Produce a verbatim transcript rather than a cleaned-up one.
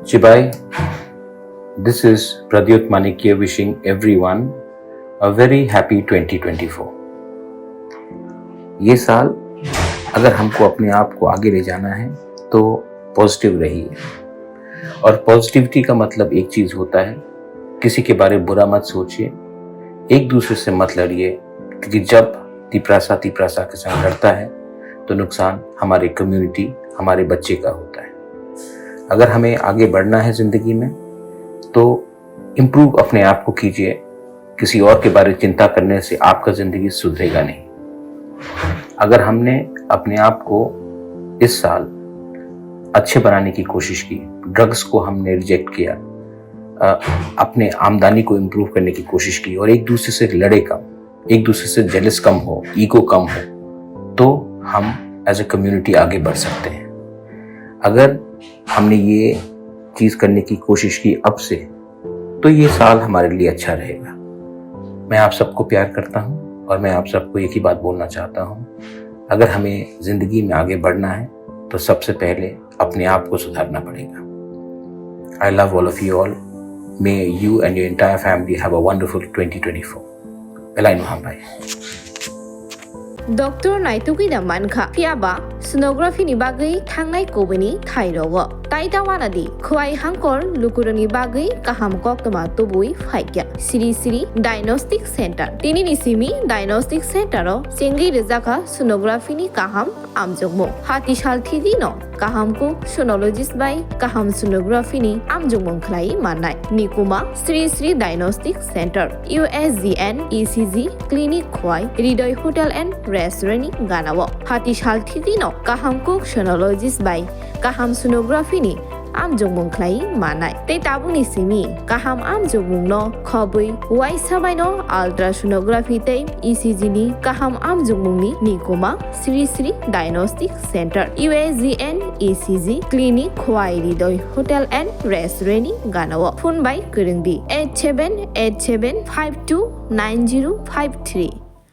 Chibai, this is Pradyot Manikya wishing everyone a very happy twenty twenty-four. ये साल अगर हमको अपने आप को आगे ले जाना है तो पॉजिटिव रहिए। और पॉजिटिविटी का मतलब एक चीज़ होता है, किसी के बारे में बुरा मत सोचिए, एक दूसरे से मत लड़िए, क्योंकि जब तिपरासा तिपरासा के संग लड़ता है तो नुकसान हमारे कम्युनिटी, हमारे बच्चे का होता है। अगर हमें आगे बढ़ना है ज़िंदगी में तो इम्प्रूव अपने आप को कीजिए। किसी और के बारे में चिंता करने से आपका ज़िंदगी सुधरेगा नहीं। अगर हमने अपने आप को इस साल अच्छे बनाने की कोशिश की, ड्रग्स को हमने रिजेक्ट किया, अ, अपने आमदनी को इम्प्रूव करने की कोशिश की और एक दूसरे से लड़े कम, एक दूसरे से जेलस कम हो, ईगो कम हो, तो हम एज ए कम्युनिटी आगे बढ़ सकते हैं। अगर हमने ये चीज़ करने की कोशिश की अब से, तो ये साल हमारे लिए अच्छा रहेगा। मैं आप सबको प्यार करता हूँ और मैं आप सबको एक ही बात बोलना चाहता हूँ, अगर हमें ज़िंदगी में आगे बढ़ना है तो सबसे पहले अपने आप को सुधारना पड़ेगा। I love all of you all. May you and your entire family have a wonderful twenty twenty-four. Belai no hambai. Doctor naitugwi da mankha, phiya ba sonography ni bagwi thangnai kubuni thai rogo. Tai ta wana di, khwai hangkor lukurokni bagwi kaham koktwma tubui phaikya. Sri Sri Diagnostic Center. Tini ni simi Diagnostic Center o chengwi rwjakha sonography ni kaham amjokmung. Hati sal thidi no kaham kuk sonologist bai kaham sonography ni amjokmung khlai mannai. Nikuma Sri Sri Diagnostic Center, U S G N E C G clinic khwai Hridoy Hotel and Restaurant ni ganao. Hati sal thidi no kaham kuk sonologist bai kaham sonography ni amjokmung khlai mannai. Tei tabukni simi kaham amjokmung no khobwi uaisa bai no ultrasonography tei E C G ni kaham amjokmung ni nikuma Sri Sri Diagnostic Center, U S G N E C G clinic, Khwai Hridoy Hotel and Restaurant ni ganao. Phone bai kwrwng di eight seven eight seven five two nine zero five three.